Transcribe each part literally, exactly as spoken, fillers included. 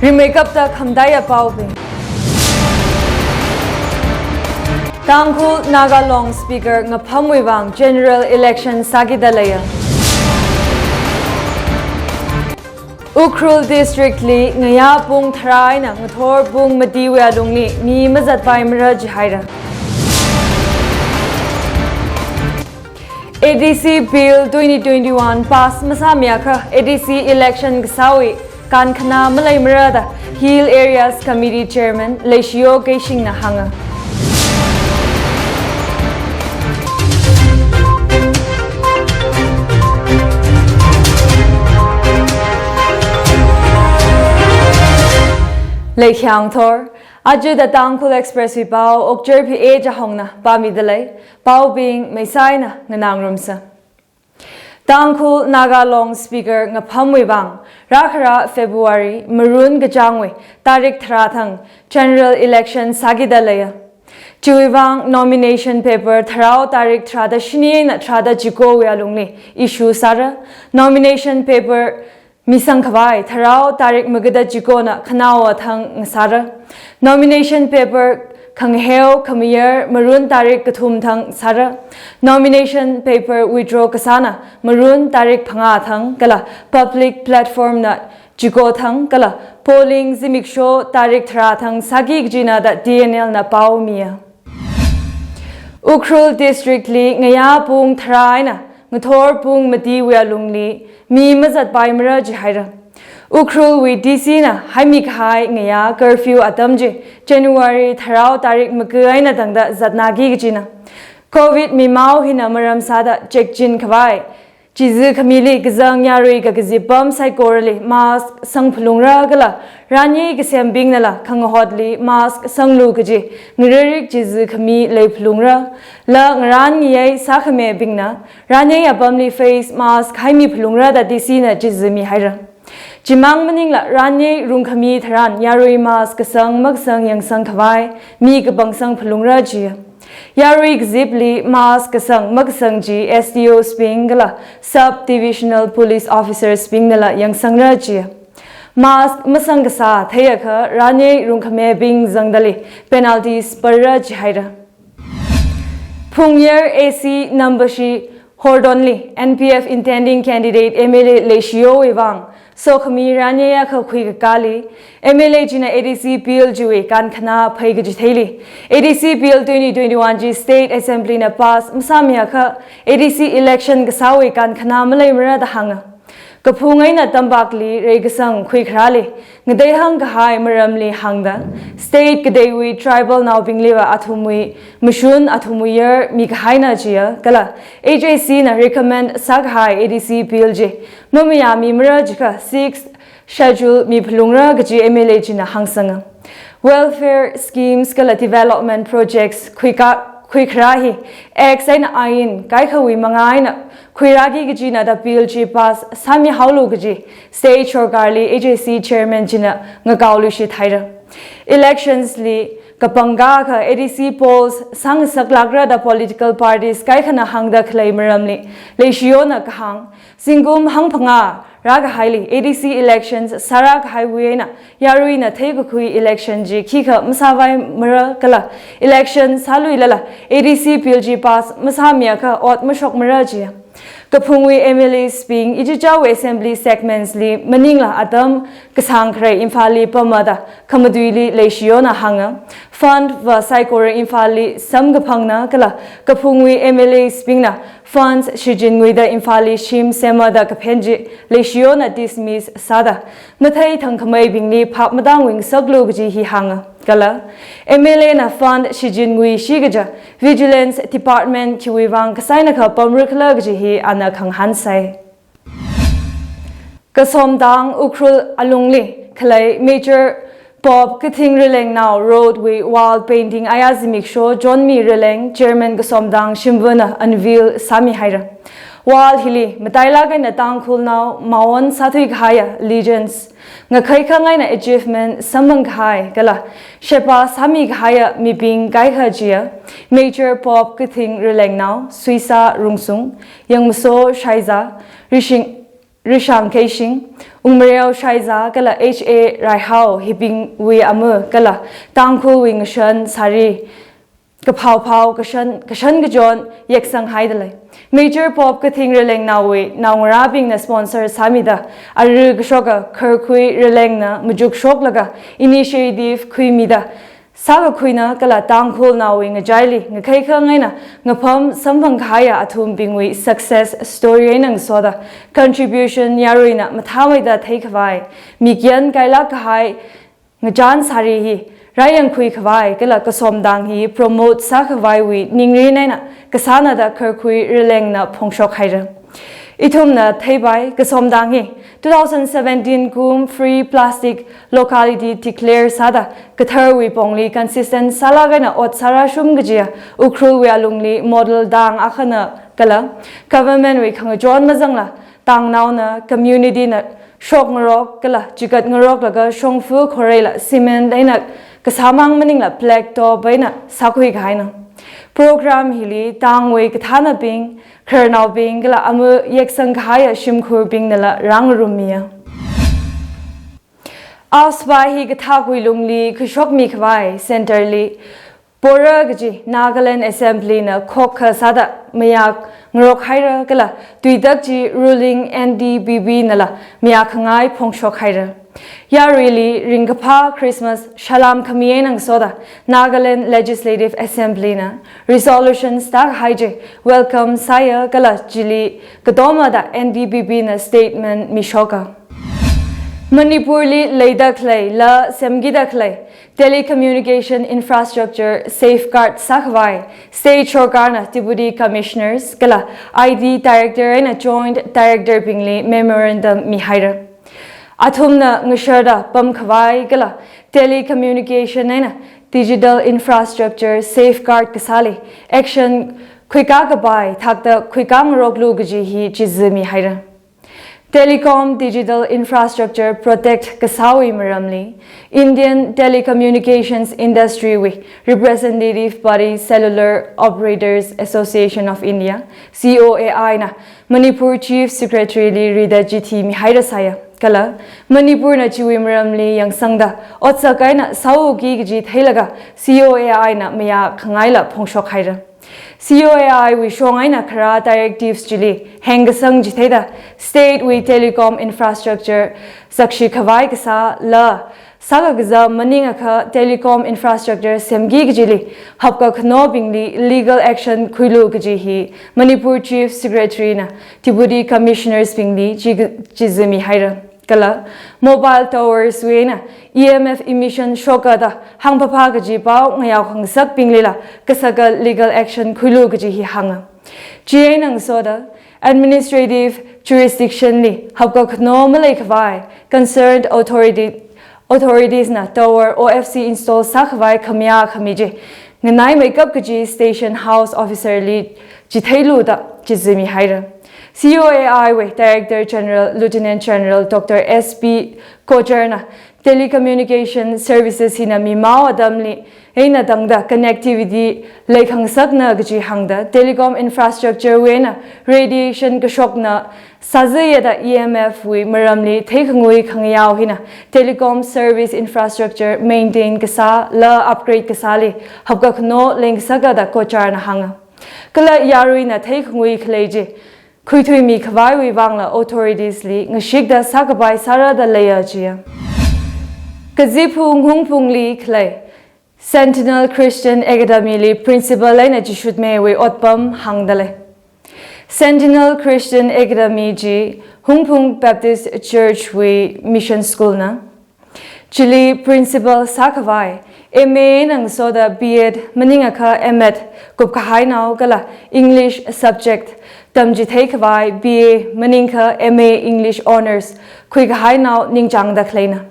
Rimeikapta khamataiya paobing. Tangkhul Naga Long Speaker ngaphamwui vang General Election sākida leiya. Ukhrul District li ngayā pung tharā eina ngathor pung matiwui alungli mi mazatpaimara jihaira. A D C Bill twenty twenty-one pass masāmiakha A D C election kasāwui kankhana maleimara da Hill Areas Committee Chairman Leishiyo Keishingna hānga. Leikhyang thor, aja The Tangkhul Express wui pao, Okchurphi A Jahongna pāmida lei. Paobing meisaina nganāngarumsa. Tangkhul Naga Long Speaker ngaphamwui vang, rākhara February Marun kachāngwui tarik tharā thang General Election sākida leiya. Chiwui vang nomination paper tharao tarik tharāda shini eina tharāda chikowui alungli issue sāra. Nomination paper misangkhavai tharao tarik magada chikona khanaowa thang ngasāra. Nomination paper khangaheo khamayar Marun tarik kathum thang sāra. Nomination paper withdraw kasāna Marun tarik phangā thang kala public platform na chiko thang kala polling zimiksho tarik tharā thang sāki kajina da T N L na paomiya. Ukhrul District li ngayā pung tharā eina ngathor pung matiwui alungli mi mazatpaimara jihaira. Ukhrulwui D C na haimi kahai ngayā curfew atam chi January tharao tarik maga eina tangda zatnaki kajina. Covid mimao hina maram sāda chekchin khavai chizi khamili kazang yarui kakazip pam saikorali mask sangphalungra kala ranyei kasembingnala khangahotli mask sanglu kaji ngaririk chizi khami leiphalungra. La ngaran ngayei sākhamebingna ranyei apamli face mask haimiphalungra da D C na chizi mihaira. Chimang maningla ranyei rungkhami tharan yarui mask kasang makasang yangsang khavai mi kapangsang phalungra jiya. Yarui kazipli mask kasang makasang chi S D Os bing kala Sub Divisional Police Officers bingnala yangsangra jiya. Mask masang kasā theiakha ranyei rungkhamebing zangdali penalties parra jihaira. Phungyar A C Nambashi Hordonli N P F intending candidate M L A Leishiyowui vang sokhami ranyei akha khuikakāli, M L A china A D C Bill chiwui kankhana phei kachitheili, A D C Bill twenty twenty-one chi State Assembly na pass masāmiakha A D C election kasāwui kankhana maleimara da hānga. Kaphung eina tampakli reikasang khuikharāli ngateihang kahai maramli hāngda, state kateiwui tribal naobingliva athumwui mashun athumwui yar mikahaina jiya kala H A C na recommend sākahai A D C Bill chi mamayāmimara jiakha Sixth Schedule miphalungra kaji M L A china hāngsanga. Welfare schemes kala development projects khuika, khuikharā hi Act eina ain kaikhawui manga eina khuirāki kajina da Bill chi pass sāmihaolu kaji State Sorkarli H A C Chairman china ngakaoluishit haira. Elections li kapangkā akha A D C polls sāngasaklākra da political parties kaikhana hāngda khalei maramli Leishiyona kahāng, zingkum hangphangā rākahaili A D C elections sārākahaiwui eina yaruina theikakhui election chi khikha masāvaimara kala election sāluilala A D C Bill chi pass masāmiakha ot mashokmara jiya. Kaphungwui M L As bing ichichāwui assembly segments li maningla atam kasāng kharei Imphalli pamada khamatuili Leishiyona hānga. Fund va saikora Imphalli samkaphangna kala kaphungwui M L As bingna funds shichinnguida Imphalli shim semada kaphen chi Leishiyona dismiss sāda, mathei thangkhameibingli phap matangwui ngasaklu kaji hi hānga. Kala M L A na fund shichinnguishi kaja Vigilance Department khiwui vang kasaina kha pamrakhala kaji hi ana khangahānsai. Kasomdang Ukhrul alungli khalei Major Pope Kathing Ralengnao Road wui wall painting aya zimiksho John Mi Raleng, Chairman Kasomdang Shimvana unveil sāmihaira. Wall hili matailāk eina Tangkhulnao maon sāthuikahaiya legends, ngakhaikhang eina achievement samphangkahai kala sheba sāmikahaiya mibing kaikha chiya, Major Pope Kathing Ralengnao, Suisa Rungsung, Yangmaso Shaiza, Rishing, Rishang Keishing, Ungmareo Shaiza kala H A Raihao hibingwui ama kala Tangkhulwui ngashan sari, kaphao phao kashan, kashan kachon yeksang haidalei. Major Pop Kathing Ralengnaowui naongarābingna sponsor sāmida, ara kashoka Kharkhui Ralengna majuk shoklaga initiative khuimida, sākakhuina kala Tangkhulnaowui ngachaili ngakhai khangaina ngapham samphang kahaiya athumbingwui success story eina ngasoda contribution yaruina mathāmeida theikhavai, mikyan kailāk kahai ngachan sari hi rāyangkhui khavai kala kasomdang hi promote sākhavaiwui ningrin eina kasāna da Kharkhui Ralengna phongshok haira. Ithumna theipai, kasomdang hi two thousand seventeen kum Free Plastic Locality declare sāda katharwui pongli consistent sālāk eina ot sārāshum kajiya Ukhrulwui alungli model dang akhana kala government wui khangachon mazangla tangnaona, community na shokngarok kala chigatngaroklaga shongfa khoreila cement eina kasāmang maningla black top eina sākhui kahaina. Program hili tangwui kathānabing, khararnaobing kala ama yeksang kahaiya shimkhurbingnala rāngarummiya. AFSPA hi kathākwui lungli khuishokmi khavai centre li pora kaji Nagaland Assembly na khokkha sāda mayāngarok haira kala tuitak chi ruling N D P P nala mayākhangai phongshok haira. Yaruili ringkaphā Christmas salam khami eina ngasoda Nagaland Legislative Assembly na resolutions tākahai chi welcome sāya kala chili katomada N D P P na statement mishoka. Manipurli leida khalei la semkida khalei telecommunication infrastructure safeguard sākhavai State Sorkarna Deputy Commissioners kala I T Director eina Joint Director bingli memorandum mihaira. Athumna ngasharda pamkhavai kala telecommunication eina digital infrastructure safeguard kasāli action khuikā kapai thakta khuikāngaroklu kaji hi chizi mihaira. Telecom digital infrastructure protect kasāwui maramli Indian Telecommunications Industry wui representative body Cellular Operators Association of India, C O A I na Manipur Chief Secretary li rida chithi mihaira sāya. Kala Manipur na chiwui maramli yangsangda otsak eina sāuki kaji theilaga C O A I na mayākhangaila phongshok haira. C O A I wui shong eina kharā directives chili hengkasang chitheida state wui telecom infrastructure sakshi khavai kasā la sākakazā maningakha telecom infrastructure semki kajili hapkakhanaobingli legal action khuilu kaji hi Manipur Chief Secretary na Deputy Commissioners bingli chi, chizi mihaira. Kala mobile towers wui eina E M F emission shoka da hāngphaphā kaji pao ngayao khangasakbinglila kasaka legal action khuilu kaji hi hānga. Chieina ngasoda administrative jurisdiction li hapkakhanao maleikhavai concerned authority, authorities na tower O F C install sākhavai khamayā khami chi nganaimeikap kaji station house officer li chitheilu da chizi mihaira. C O A I wui Director General Lieutenant General Doctor S P Kochhar na telecommunication services hina mimao atamli eina tangda connectivity leikhangasakna kaji hāngda telecom infrastructure wui eina radiation kashokna sāzaya da E M F wui maramli theikhangui khangayao hina telecom service infrastructure maintain kasā la upgrade kasāli hapkakhanao leingasaka da Kochhar na hānga. Kala yaruina theikhangui khalei chi khuithuimi khavaiwui vangla authorities li ngashikda sākapai sāra da leiya chiya. Kaziphu Hungphungli khalei Sentinel Christian Academy li principal eina chishutmewui otpam hāngdalei. Sentinel Christian Academy chi Hungphung Baptist Church wui mission school na. Chili principal sākhavai M A eina ngasoda B Ed maningakha M Ed kupkahainao kala English subject tamchitheikhavai B A maningakha M A English Honours khuikahainao ningchāngda khaleina.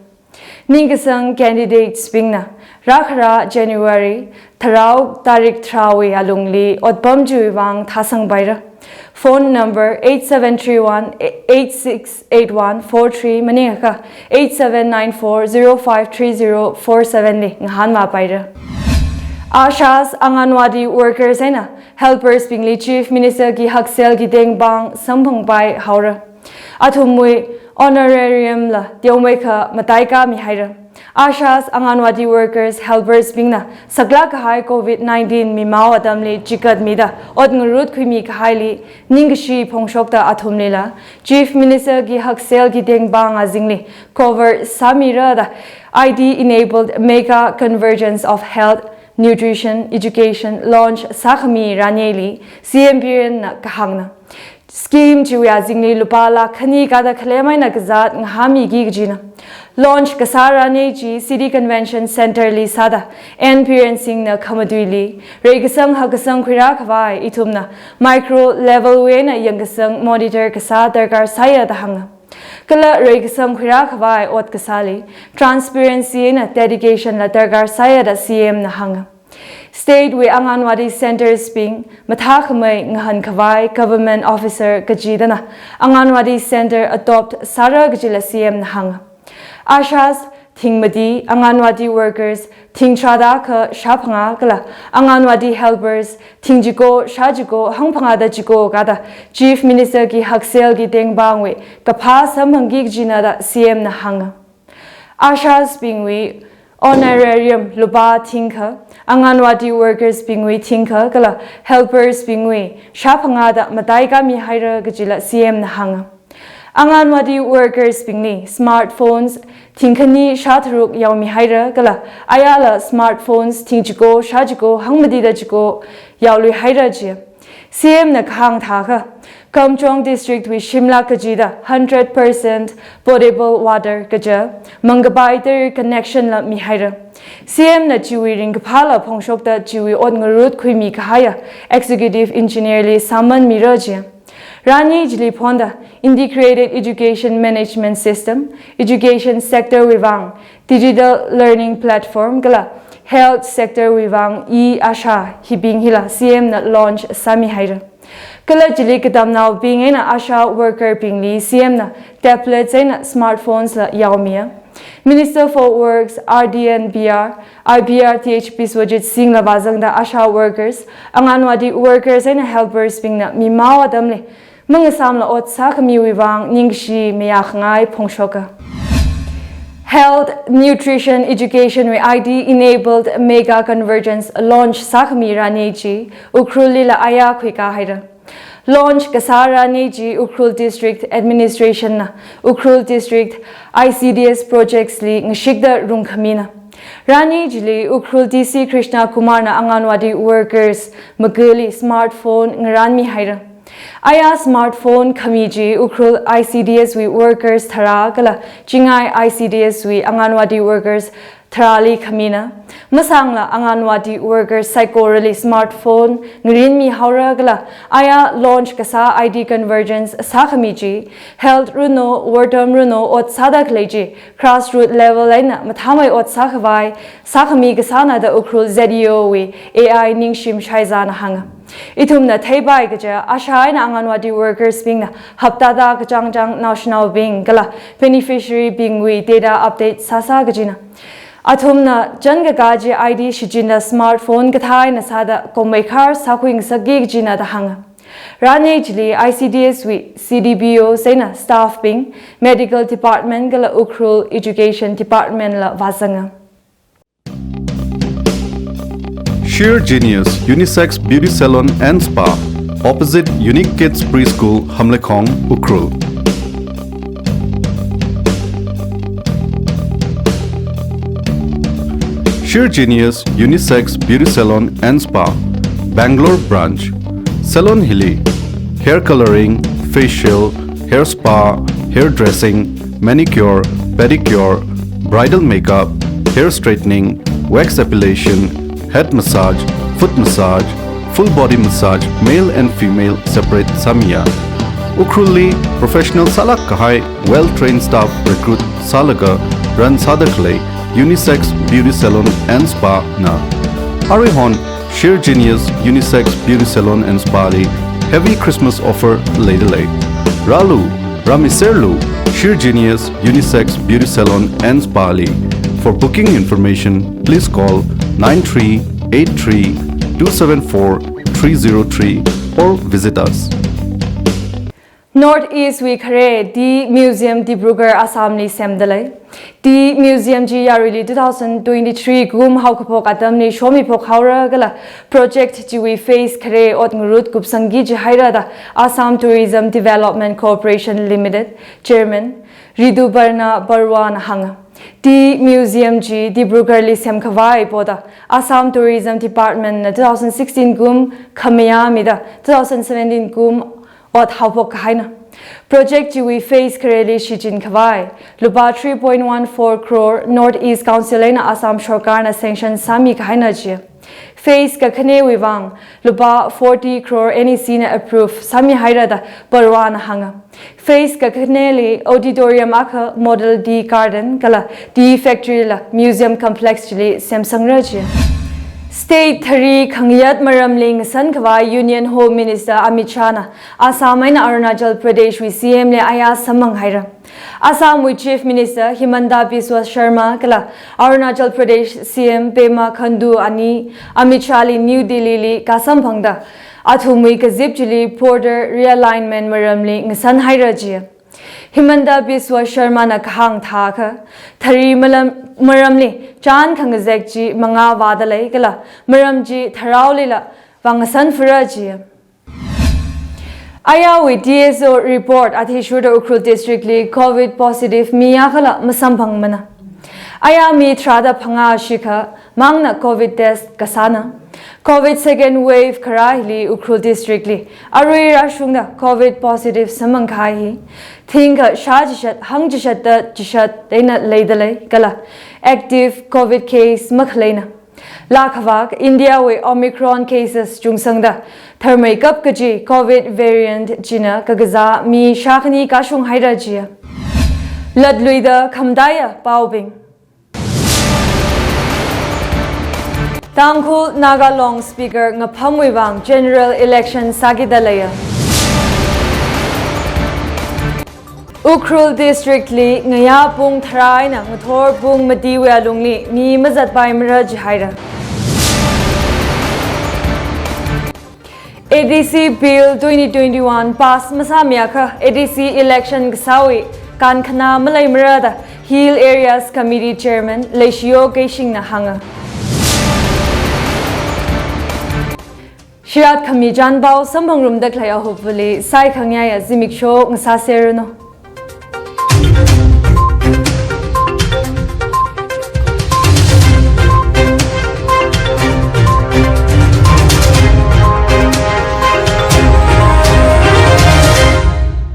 Ningkasang candidates bingna rākhara January tharao tarik tharāwui alungli otpam chiwui vang thāsangpaira. Phone number eight seven three one eight six eight one four three maningakha eight seven nine four zero five three zero four seven li ngahānvāpaira. Ashas, Anganwadi workers eina helpers bingli Chief Minister ki haksealki tengpāng samphangpai haora. Athumwui honorarium la teomeikha mataikā mihaira. ASHAs, Anganwadi workers, helpers bingna saklāk kahai COVID nineteen mimao atamli chigatmida ot ngarut khuimi kahaili ningkashi phongshokta athumlila Chief Minister ki hakselki tengpāng azingli cover sāmira da I D enabled mega convergence of health, nutrition, education launch sākhami raneli C M Birenna kahāngna. Scheme chiwui azingli lupā lakh khani kada khalem eina kazāt ngahāmiki kajina. Launch kasā rane chi City Convention Centre li sāda N Biren Singhna khamatuili reikasang hakkasang khuirā khavai ithumna micro level wui eina yangkasang monitor kasā darkar sāya da hānga. Kala reikasang khuirā khavai ot kasāli transparency eina dedication la darkar sāya da C M na hānga. State wui Anganwadi centres bing mathākhamei ngahān khavai government officer kachidana Anganwadi centre adopt sāra kajila C M na hānga. ASHAs thing mati, Anganwadi workers thing tharāda akha shāphangā kala Anganwadi helpers thing chiko shā chiko hangphangāda chiko kada Chief Minister ki hakselki tengpāngwui kaphā samphangki kajina da C M na hānga. ASHAs bingwui honorarium lupā thingkha, Anganwadi workers bingwui thingkha kala helpers bingwui shāphangāda mataikā mihaira kajila C M na hānga. Anganwadi workers bingli smartphones thing khani shā tharuk yaomihaira kala ayala smartphones thing chiko shā chiko hangmatida chiko yaoluihaira jiya. C M na kahāng thākha, Kamjong District wui shimlak kachida hundred percent potable water kaja, mangkapai tara connection la mihaira. C M na chiwui ringkaphā la phongshokta chiwui ot ngarut khuimi kahaiya Executive Engineer li sāman mira jiya. Rani chili phonda Integrated Education Management System, education sector wui vang digital learning platform kala health sector wui vang e-ASHA hibing hila C M na launch sāmihaira. Kala chili katamnaobing eina ASHA worker bingli C M na tablets eina smartphones la yaomiya. Minister for Works, R D and B R, I B R T H Biswajit Singh la vāzangda ASHA workers, Anganwadi workers eina helpers bingna mimao atamli mangasāmla ot sākhamiwui vang ningkashi mayākhangai phongshoka. Health, Nutrition, Education wui I D enabled mega convergence launch sākhami rani chi Ukhrul lila aya khuikā haira. Launch kasā rani chi Ukhrul District Administration na Ukhrul District I C D S projects li ngashikda rungkhamina. Rani chili Ukhrul D C Krishna Kumar na Anganwadi workers maguli smartphone ngaranmihaira. Aya smartphone khami chi Ukhrul I C D S wui workers tharā kala Chingai I C D S wui Anganwadi workers tharāli khamina. Masāngla Anganwadi workers saikorali smartphone ngarinmihaora kala aya launch kasā I D convergence sākhami chi health runo, wortam runo ot sāda khalei chi grassroot level eina mathāmei ot sākhavai sākhami kasāna da Ukhrul Z E O wui A I Ningshim Shaizana hānga. Ithumna theipai kaja ASHA eina Anganwadi workers bingna haptada kachāngchāng naoshinaobing kala beneficiary bingwui data update sāsā kajina. Athumna chānkakā chi I D shichinda smartphone kathā eina sāda komeikhar sākhuingasakki kajina da hānga. Rani chili I C D S wui C D P Os eina staff bing, medical department kala Ukhrul education department la vāzanga. Sheer Genius Unisex Beauty Salon and Spa, opposite Unique Kids Preschool, Hamleikhong, Ukhrul. Sheer Genius Unisex Beauty Salon and Spa, Bangalore Branch. Salon hili hair colouring, facial, hair spa, hair dressing, manicure, pedicure, bridal makeup, hair straightening, wax epilation, head massage, foot massage, full body massage, male and female separate sāmiya. Ukhrulli professional sālāk kahai well trained staff recruit sālaga run sāda khalei Unisex Beauty Salon and Spa na. Aruihon Sheer Genius Unisex Beauty Salon and Spa li heavy Christmas offer leidalei. Rālu, rāmiserlu, Sheer Genius Unisex Beauty Salon and Spa li. For booking information, please call nine three eight three two seven four three zero three or visit us. North East wui khare Tea Museum Dibrugarh Assam li semdalei. Tea Museum chi yaruili two thousand twenty-three kum haokaphok atamli shomiphok haora kala project chiwui phase khare ot ngarut kupsangki jihaira da Assam Tourism Development Corporation Limited Chairman Rituparna Baruahna hānga. Tea Museum chi Dibrugarh li semkhavai poda Assam Tourism Department na two thousand sixteen kum khamayā mida two thousand seventeen kum ot haophok kahaina. Project chiwui phase khareli shichin khavai lupā three point one four crore North East Council eina Assam Sarkarna sanction sāmi kahaina ji. Phase kakhanewui vang lupā forty crore N E C na approve sāmihaira da Baruahna hānga. Phase kakhaneli auditorium akha, model tea garden kala tea factory la museum complex chili semsangra ji. State thari khangayat maramli ngasan khavai Union Home Minister Amit Shah na Assam eina Arunachal Pradesh wui C M li ayā samphang haira. Assam wui Chief Minister Himanta Biswa Sarma kala Arunachal Pradesh C M Pema Khandu ani Amit Shah li New Delhi li kasamphangda athumwui kazip chili border realignment maramli ngasan haira ji. Himanta Biswa Sarma na kahāng thākha, thari malam, maramli chān khangazek chi mangā vādalei kala maram chi tharao lila vāngasan phura ji. Ayāwui T S O report athishurda Ukhrul District li Covid positive mi akhala masamphangmana. Ayā mi tharāda phangā shikha mangna Covid test kasāna. Covid second wave kharā hili Ukhrul District li arui rāshungda Covid positive samphang kahai hi thingkha shā chishat, hang chishat da chishat eina leidalei kala active Covid case makhaleina. Laa khavak India wui Omicron cases chungsangda tharmeikap kaji Covid variant china kakazā mi shākhani kashung haira ji. Latluida khamataiya paobing. Tangkhul Naga Long Speaker ngaphamwui vang general election sākida leiya. Ukhrul District li ngayā pung tharā eina ngathor pung matiwui alungli mi mazatpaimara jihaira. A D C Bill twenty twenty-one pass masāmiakha A D C election kasāwui kankhana maleimara da Hill Areas Committee Chairman Leishiyo Keishing na hānga. Shirat khami chānpao samphangrumda khalei ahupvali saikhangayāya zimiksho ngasāserranu.